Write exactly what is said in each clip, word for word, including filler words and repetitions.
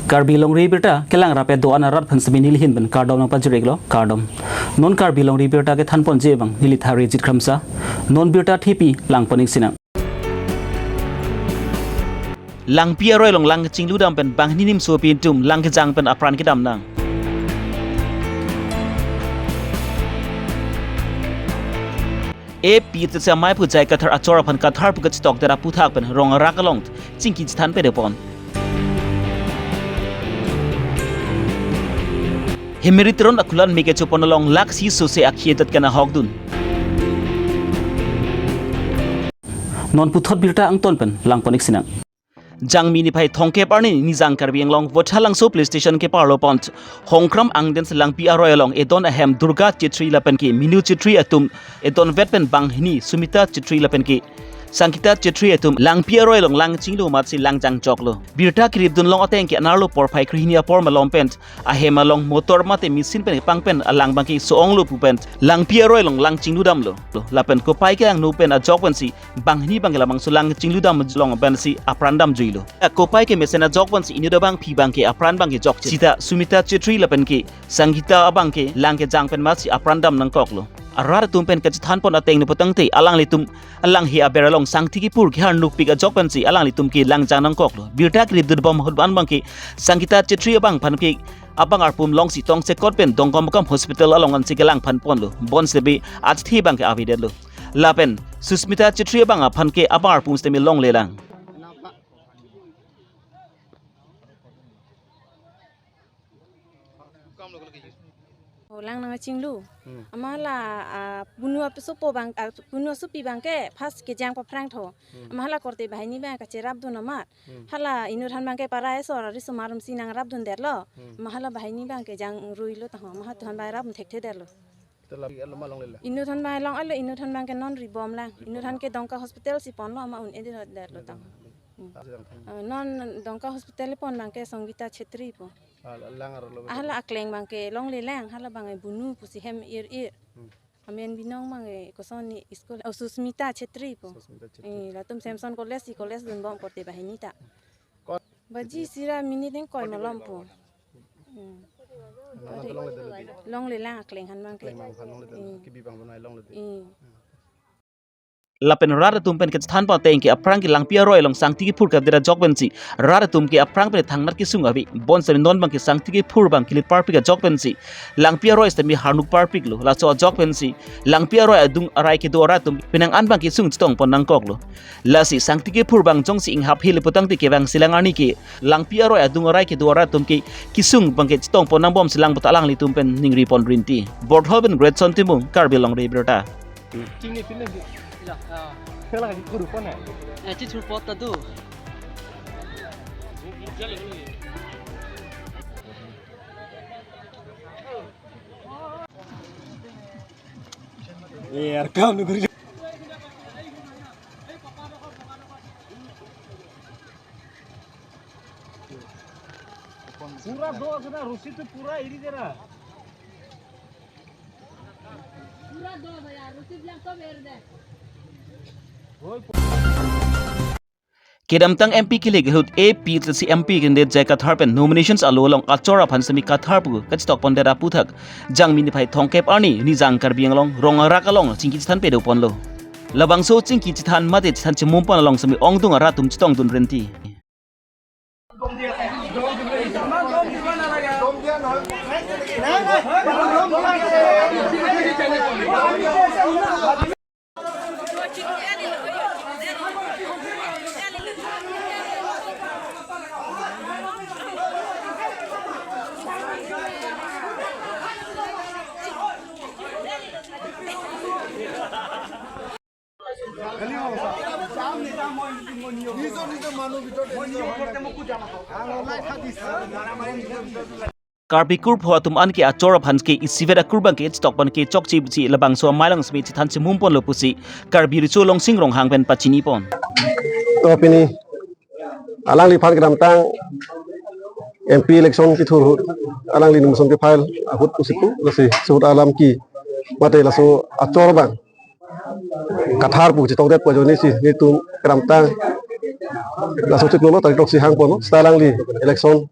Karbi Longri Abirta kelang rap-et do-an arat aphan semi nelihin pen kardom nangpajir-iklo, kardom. Non Karbi Longri Abirta kethanponji abang neli Tharijit Kramsa. Non birta thepi langpon-ik sinang. Langpi aroi along lang chingludam pen banghini nimso api atum lang kejang pen apran kedam nang. APHLC amei aphu J I Kathar achor aphan Kathar pu kachetokdet aputhak pen rong arak along chingki chethan pedepon. Hemiri Teron akulan me kechopon along lakh isi sose akhei adet kana hokdun. Non puthot birta angton pen langpon-ik sinang. Jangmi niphai thomkep arni Nijang Karbi Anglong Vothatlangso Police Station keparlo pon Hongkram angdeng si langpi aroi along edon ahem Durga Chetri lapen ke Minu Chetri atum edonvet pen banghini Sumita Chetri lapen ke Sangita Chetri atum langpi aroi along lang chinglu amatsi lang jangjoklo. Birta keripdun long ateng ke anerlo porphai krehini apor malom pen ahem along motor mate machine pen kepang pen alang abangke so-onglo pu pen langpi aroi along lang chingludamlo. Lapen kopai ke angno pen ajok pensi banghini abangke labangso lang chingludam along pensi apran damjuilo. Kopai kemesen ajok pensi inut abangpi abangke apran abangke jokche. Sita Sumita Chetri lapen ke Sangita abangke lang kejang pen amatsi apran dam nangkoklo. Arat atum pen kachethanpon ateng nupotangte alanglitum alanghe aber along sangti kepur kehar nukpik ajok pensi alanglitum ke lang jang nangkoklo. Birta keripdunbom ahut an abangke Sangita Chetri abang aphan ke abang arpum longsi tongsekot pen Dongkamukam Hospital along ansi kelang phanponlo. Bonsebe achethi abangke avedetlo. Lapen Susmita Chetri abang aphan ke abang arpum sitame longlelang. Oh, lang nangchinglu. Hmm. Amat hala, ah, bunu asopo abang, ah, bunu asopi abangke first kejang paphrang tho. Hmm. Amat hala korte banghini abang kacherapdun amat. Hmm. Hala inut aphan abangke para esor arisomar atum si nangrapdundetlo. Hmm. Amat hala banghini abangke jangruilo taho. Amat hala aphan abang rap thekthedetlo. Te la alo ma longle la. Inut aphan abang long alo, inut aphan abangke non ribomlang. Inut aphan ke Dongka Hospital si ponlo amat un-edetlo taho. Hmm. Ah, jang. Ah, non Dongka Hospital pon abangke Sangita Chetri pu. Ah, lang arlo. Ah, hala akleng abangke longlelang, hala abang bunu pusi hem ir ir. Hmm. Amen binong abangke kosonsi school, oh, Susmita Chetri pu. Susmita Chetri. Eh, latum Samson College si college dunbom korte banghini ta. Kot- Baji sira minit ingkoi malom pu. Hmm. Nang nang longledetlo di. Longlelang akleng aphan abangke. Akleng abang aphan longledetlo. Hmm. Kebi abang banai longledet. Hmm. Lapen rat atum pen kachethanpon ateng ke aphrang ke langpi aroi along sangti kephur kavdet ajok pensi rat atum ke aphrang pen thangnat kesung ave. Bonsitame non abangke sangti kephur abang kelit parpik ajok pensi langpi aroi sitame harnuk parpiklo. Laso ajok pensi langpi aroi adung arai kedo arat atum penang an abangke sung chetongpon nangkoklo. Lasi sangti kephur abang jongsi inghap hile putangte kevangsilang arni ke langpi aroi adung arai kedo arat atum ke kesung abangke chetongpon nangbomsi lang puta alanglitum pen ningripon rinti. Borthol pen Greatson Timung, Karbi Longri Abirta. Chingni pin lagi. Ila, ah. Kala lagi kuru pon ya? Eh, chichur pot ta do. Eh, rekam dulu. Pura do kena, rusi tu pura iri kena. Pura do bhaiya, rusi bilang to ber de. Kedamtang MP kilik ahut APHLC MP candidate J I Kathar pen nominations alo along achor aphan semi Kathar pu kachetokpondet aputhak Jangmi niphai thomkep arni Nijang Karbi Anglong rong arak along chingki chethan pedoponlo. Labangso chingki chethan mate chethan chemumpon along semi ongdung arat atum chetongdun rinti. Karbi kurpho atum an ke achor aphan ke isivet akur abangke chetokpon ke chokche pusi labangso amei along semi chethan chemumponlo pusi Karbi Recho Longsing Ronghang pen pachinipon. To pini alangliphan kedamtang MP election kethur ahut alangli nomination ke-file ahut pusi pu, lasi suhut alam ke mate laso achor abang Kathar pu chetokdet pu ajoine si netum kedamtang laso chiklo lo tarik throksi hangponlo, seta alangli election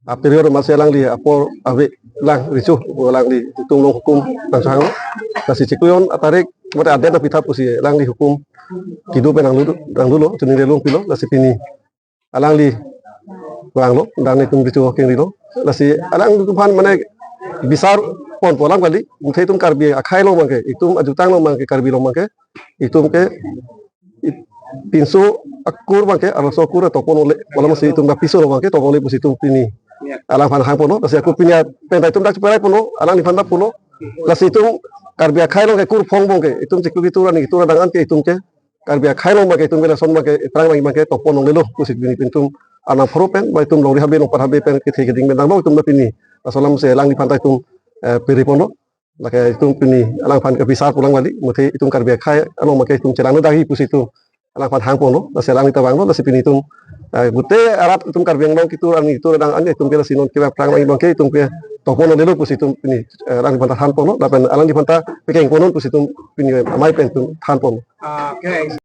Aperiod amatsi alangli apor ave lang recho alangli itum along hukum nangchehanglo. Lasi chiklo jon atarik mate adet apitha pusi alangli hukum kedo pen nanglu nanglulo, chuning lelong pilo, lasi pini alangli vanglo, dak netum recho kengrilo. Lasi alangtum aphan mane bisar ponpo alam kali, muthe itum Karbi akhei along abangke, itum ajutang along abangke, Karbi along abangke, itum ke it-, pinso akur abangke, arloso akur tokponle, alamsi itum ta piso along abangke tokponle pusi itum pini alangphan hangponlo. Lasi ako pini pen ta itum dak cheperai ponlo, alangliphan ta pulo. Lasi itum Karbi akhei along ke kur phong abangke, itum chiklo kitur ani kitur adang an ke itum ke Karbi akhei along abangke itum ke lason abangke iprang abang abangke tokpon longlelo pusi pini itum Arnam pharo pen ba itum longri habe longpat habe pen kethe keding pen damlo itum ta pini. Laso alamsi alangliphan ta itum, eh, piri ponlo. Lake itum pini alangphan ke bisar pu alam kali, muthe itum Karbi akhei along abangke itum chelang dagi pusi itum alangphan hangponlo, lasi alangli ta vanglo, lasi pini itum, eh, gute arat itum Karbi Anglong kitur ani kitur adang an itum ke lasi non ke aphrang abang abangke itum ke tokpon longlelo pusi itum pini, eh, alangliphan ta thanponlo, lapen alangliphan ta pekeng ponnon pusi itum pini amei pen itum thanponlo. Okay.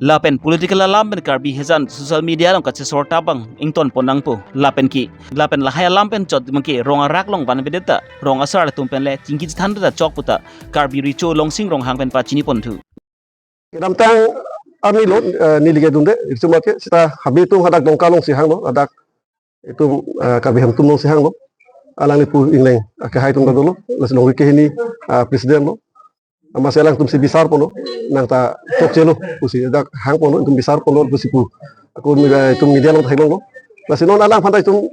Lapen political alam pen Karbi hezan social media along kachesor ta bang ingtonpon nangpo. Lapen ke, lapen lahai alam pen chot abangke rong arak along vanvedet ta, rong asar atum pen le chingki chethan ta chok puta Karbi recho Longsing Ronghang pen pachinipon thu. Kedamtang arni lo, eh, neli ke dunde, itum ke seta habe atum hadak Dongka alongsi hanglo, hadak itum, eh, Karbi Hemtum alongsi hanglo. Alangli pu ingleng, eh, kehai atum ta dolo, lasi longri kehini, eh, president lo. Amatsi alangtum si bisar ponlo, nang ta chokchelo pusi dak hangponlo, itum bisar ponlo pusi pu. Ako mi-, eh, itum media along theklonglo. Lasi non alangphan ta itum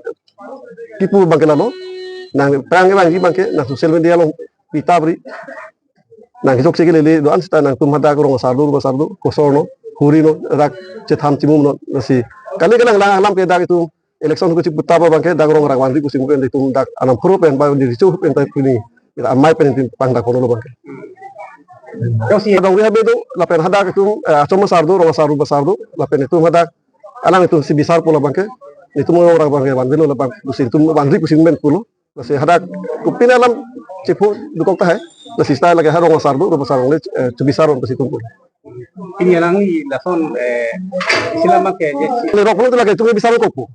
kipu abangke lalo, nang aphrang abang abangke nang social media along pitap ri, nang kechokche kelele do-an seta nangtum hadak rong asar do, rong asar do, kosor no, huri no, dak chethan chimum no, lasi kali kalang lang alam ke dak itum election ko chiputap abangke dak rong arak vanri kusim pen itum dak Arnam pharo pen ba di recho pen ta pini, kita amei pen itum pangdak kono lo abangke. Jongsi dongri habe do, lapen hadak itum, eh, achom asar do, rong asar do, basar do, lapen itum hadak alanglitum si bisar pulo abangke, itum rong arak abangke vanvelo labang, kusim itum vanri kusim pen pulo. Lasi hadak kopine alam chepho dokok tahai. Lasi seta lake ha rong asar do, rong asar along le, eh, chebisar ong pusi itum pu. Pini alangli lason, eh, isi alam ke, je si- Ni rok pulo lake itum bisar kokpo.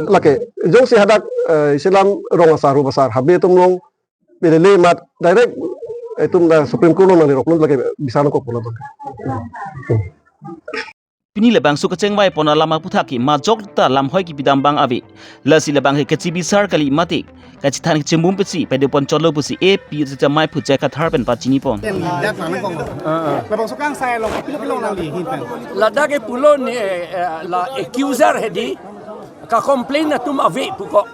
Lake, jongsi hadak, eh, isi alam rong asar, rong asar, habe atum along pelele mat direct itum ta Supreme Court along nangli rok pulo lake bisar kokpo labang. Pini labangso kachingvai pon alam aputhak ke majok ta lamhoi kipidam abang ave. Lasi labang ke kachibisar kali mate kachethan kachimum pusi padopon chotlo pusi A P U Jamai Phuchai Kathar pen pachinipon. Labangso kangsai along, pilo pilo nangli hin pen. Ladak ke pulo ni, eh, eh, la accuser hedi, ka complain atum ave puko.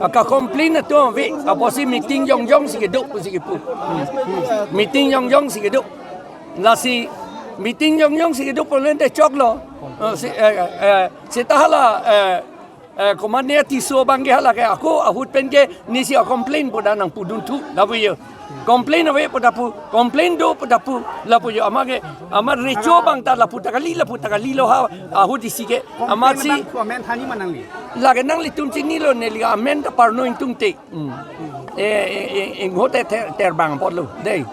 Ka complain atum ave, apotsi meeting jongjong si kedo pusi kepu. Meeting jongjong si kedo. Lasi meeting jongjong si kedo pu lente choklo. Eh, si, eh, eh, seta hala, eh, eh, komatne Tisso abangke hala ke ako ahut pen ke nesi a complain pu dak nangpudun thu lapu yo. Complain ave pu dak pu, complain do pu dak pu lapu yo, amat ke, amat recho abang ta lapu ta kali, lapu ta kalilo ha, ahut isi ke, amatsi. Complain abang comment hani ma nangli? Lake nanglitum chinilo, neli amen ta parno ingtungte. Hmm. Eh, eh, eh, ingho te ter, terbang apotlo, dei.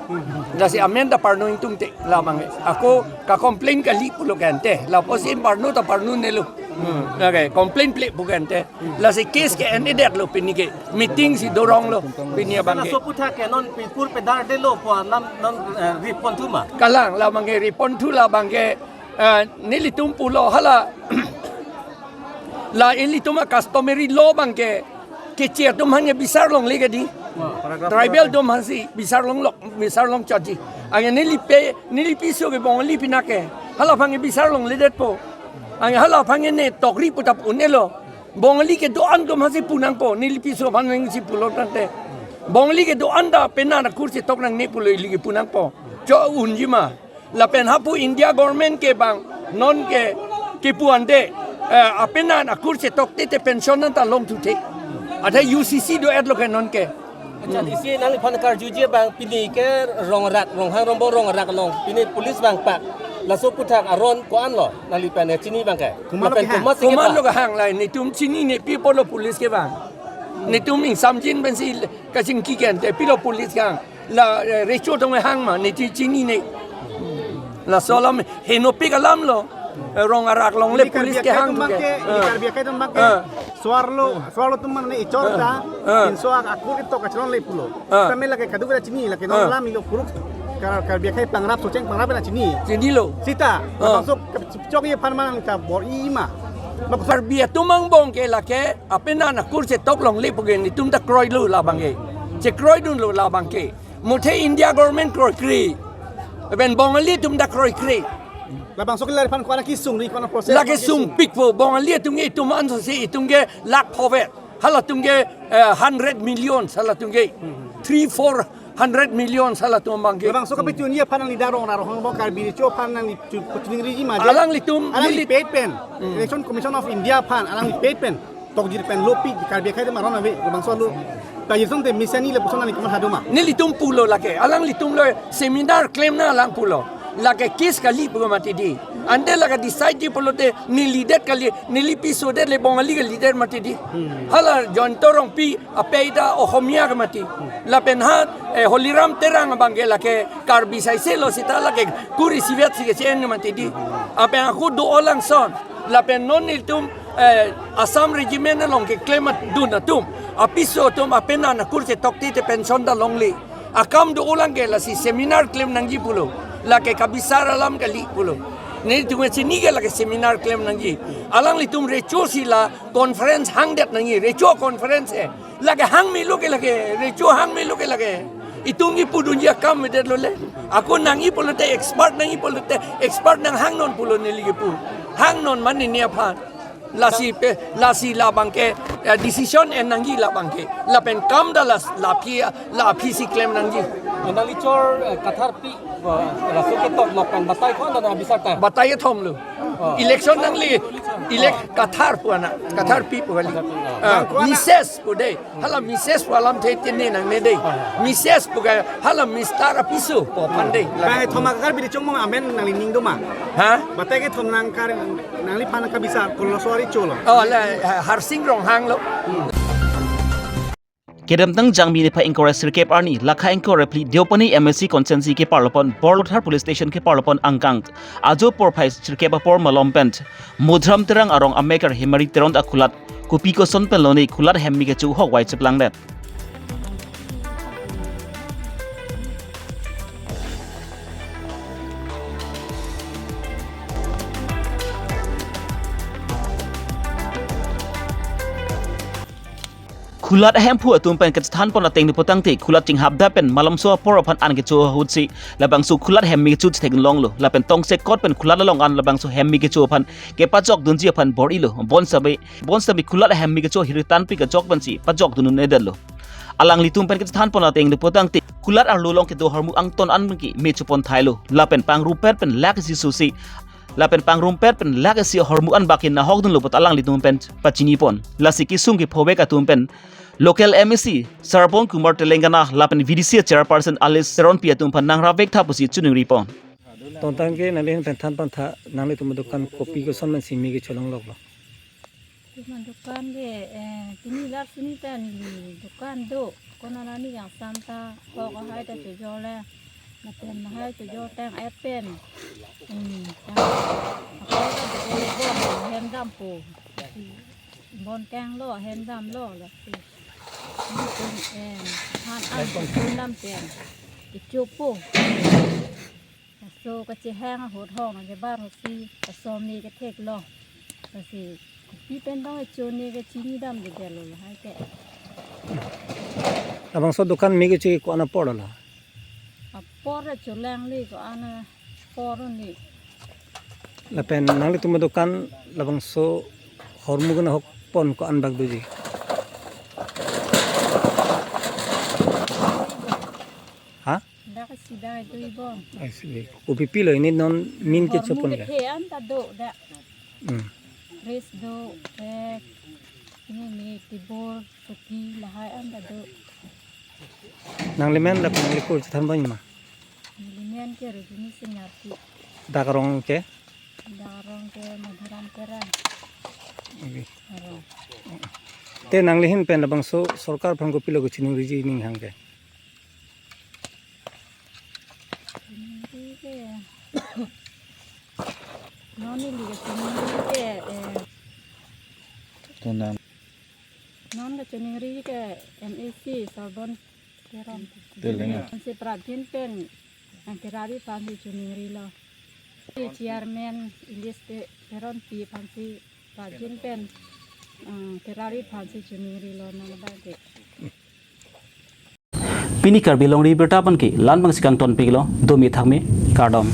Lasi amen ta parno ingtungte, labang. Ako ka complain kali pulo kente, lapusi parno ta parno nelo. Hmm. Lake, complain ple pu kente. Lasi case ke endedetlo pini ke. Meeting si doronglo pini abangke. Laso aputhak ke non pipur pedar delo pu alam non, eh, repon thu ma? Kalang, labangke repon thu labangke, eh, nelitum pulo hala. La ilitum a customary law abangke, Keche atum aphan ke bisar longle ke di. Paragraph tribal atum aphansi bisar longlok, bisar longchotji. Anke nelipe, nelipiso ke Bongali pinak ke. Hala aphan ke bisar longledetpo. Anke hala aphan ke ne tokri pu ta un-elo. Bongali kedo-an atum aphansi pu nangpo, nelipiso aphan nangsi pulo tangte. Bongali kedo-an ta penan akur chetok nangne pulo ili ke pu nangpo. Cho unji ma. Lapen hapu India government ke bang, non ke, kepu ante, eh, apenan akur chetok te te pension anta longthu the. Athe U C C do-etlo ke non ke. Accha, isi nangliphan karjuji bang pini ke rong arak, Ronghang Rongbong rong arak along. Pini police bang pak. Laso aputhak aron ko-anlo nangliphan chini bang ke. Komatlo lapen kehang? Komatsi komatlo kehang? Kehang la, netum chinine pi apotlo police ke bang. Netum ingsamjin pensi kachingki ke ante pilo police kehang. La, eh, recho atum kehang ma, neli chinine. Laso alam henopik alamlo. Eh, rong arak alongle police kehang thu ke. Ini Karbi akhei atum bang ke, ini Karbi akhei atum bang ke. Eh. Soarlo, soarlo atum mane echor ta, ah, pinso ak akur ito kachelongle pulo. Ah. Tame lake kadokave chini, lake non, ah, alam ilo puruk, Kar-, Karbi akhei pangrap, Socheng pangrap na chini. Chinilo. Sita, ah, labangso kachipchok-i aphan mane ta bor-i ma. Mak Karbi atum angbong ke lake, apena akur chetok longle pu ke nelitum ta kroilo labang ke. Chekroidunlo labang ke. Muthe India government kroikre. Lapen Bongali atum ta kroikre. Labangso kelar aphan ko-an kesung ri, ko-an process lake kesung sungpik pu, Bongali atum ke itum anso si itum ke lakh phovet. Halatum ke, eh, hundred million halatum ke. Hmm. Three, four hundred million halatum abang ke. Labangso kapachini aphan nangli darong, darong bang Karbi Recho aphan nangli chu-, pachini riji ma je. Alanglitum, alangli neli- pet pen. Hmm. Election Commission of India aphan, alangli pet pen. Tokjir pen lopi Karbi akhei atum aron ave, labangso lo. Tajir song te misani le puson ani kamatha do ma. Nelitum pulo lake, alanglitum lo seminar klemnang alang pulo. Lake case kali pu mati di. Ante lake decide-ji pulote neli det kali, neli piso det le Bongali kali det mati di. Hmm. Hala Jayanta Rongpi apei ta Ohomia ke mati. Lapen ha, eh, Holiram Terang abang ke lake Karbi saise lo sita lake kur isivet si kechen ke mati di. Apen ako do-o langson. Lapen non nelitum, eh, Assam Regiment along keklem dun atum, apiso atum apena akur chetok te te pension ta longle. Akam do-o lang ke lasi seminar klem nangji pulo. Lake kabisar alam kali pulo. Nelitum chini ke lake seminar klem nangji. Alanglitum Recho si la conference hangdet nangji. Recho conference eh. Lake hang melo ke lake, Recho hang melo ke lake. Itum ke pudunji akam medet lo le. Ako nangji pulote expert nangji pulote expert nanghangnon pulo neli kepu. Hangnon mane ni aphan. Lasi pe, lasi labang ke, eh, decision en nangji labang ke. Lapen kam ta las, laphi, laphi si klem nangji. Nangli chor, eh, Kathar pi, eh, laso ketok lok pen batai ko-an ta nang bisar ta? Batai kethom lo. Oh. Election nangli, elect Kathar pu ana, Kathar pi pu kali. Kathar pi, oh. Ah, Mister pu dei. Hala Mister pu alamthe tini nangne dei. Mister pu ke hala Mister apiso pu aphan dei. Bang thoma Karbi Recho angbong amen nangli ning do ma? Ha? Batai kethom nang kar nangliphan kabisar kolo soari cholo. Oh, la, ha-, Harsing Ronghang lo. Kedamtang Jangmi niphai ingkoi ra sirkep arni, lakha ingkoi ra phli Deopani M A C constituency keparlo pen, Borlothar Police Station keparlo pen angkang ajo porphai sirkep apor malom pen Mudram Terang arong amek Hemari Teron akulat kopi koson pen lone kulat hemmi kecho ahok vai cheplangdet. Kulat ahemphu atum pen kachethan pon ateng nipotangte kulat chinghapdap pen malomso apor aphan an kecho ahut si labangso kulat hemmi kecho chethek longlo lapen tongsekot pen kulat along an labangso hemmi kecho aphan kepachok dunji aphan bor-ilo. Bonsitame, bonsitame kulat hemmi kecho hiritan pi kachok pensi pachok dun un-edetlo. Alanglitum pen kachethan pon ateng nipotangte kulat arlo along kedo ahormu angton an ke me chopon thailo lapen pangrumpet pen lak isi susi lapen pangrumpet pen lak isi ahormu an bak ke nahok dunlo puta alanglitum pen pachini pon. Lasi kesung kephovek atum pen local M A C Sarpon Kumar Telangana lapen V D C chairperson Alice Teronpi atum aphan nangrap vek tha pusi choningri pon. Tontang ke nangli ahin pen than pon tha, nanglitum adukan kopi koson pen si mi kecho longloklo? Latum adukan ke, eh, pini lar sini ta neli dukan do. Konat arni kangsam ta, kok ahai ta chojor le. Lapen ahai chojor tang-et pen. Hmm, tang-et. Ako ta chojor le bon, hem dampo. Bon kanglo, hem damlo, lasi. Nelitum, eh, han an chun dam pen. Kechopo. Laso kachehang ahut hong akebar ahut si kasom ne ketheklo. Lasi kopi pen bang echo ne kachini damdedetlo lahai ke. Labangso dukan mi kecho ko-an apor lo? Apor cholang le ko-an apor ni. Lapen nanglitum adukan labangso ahormu kenahok pon ko-an bak doji? Ha? Dak si dak itu ibon. Ai si. Kopi pilo ini non min ke ahormu chopon ke ke? Kethe an ta do dak. Hmm. Rice do, eh, ini mi tibor, toki lahai an ta do. Nanglimen lapen nanglikur chethan pon ma? Nelimen ke Rojini Singh Arki. Dak arong ke? Dak arong ke Madhuram Terang. Oke. Arong. Te nangli ahin pen labangso sorkar aphan kopilo kachiningriji ning hang ke? Chiningri ke. Non neli kachiningri ke, eh. Tenang. Ang kachiningri ke M A C Sorbon Teron. Teron. Aphansi prapjin pen, ah, kerari aphansi chiningrilo. Chairman Ilis Te-, Teronpi aphansi prapjin pen, ah, kerari aphansi chiningrilo nang abang ke. Pini Karbi Longri Abirta aphan ke la-an abangsi kangtonpiklo, dome thakme, kardom.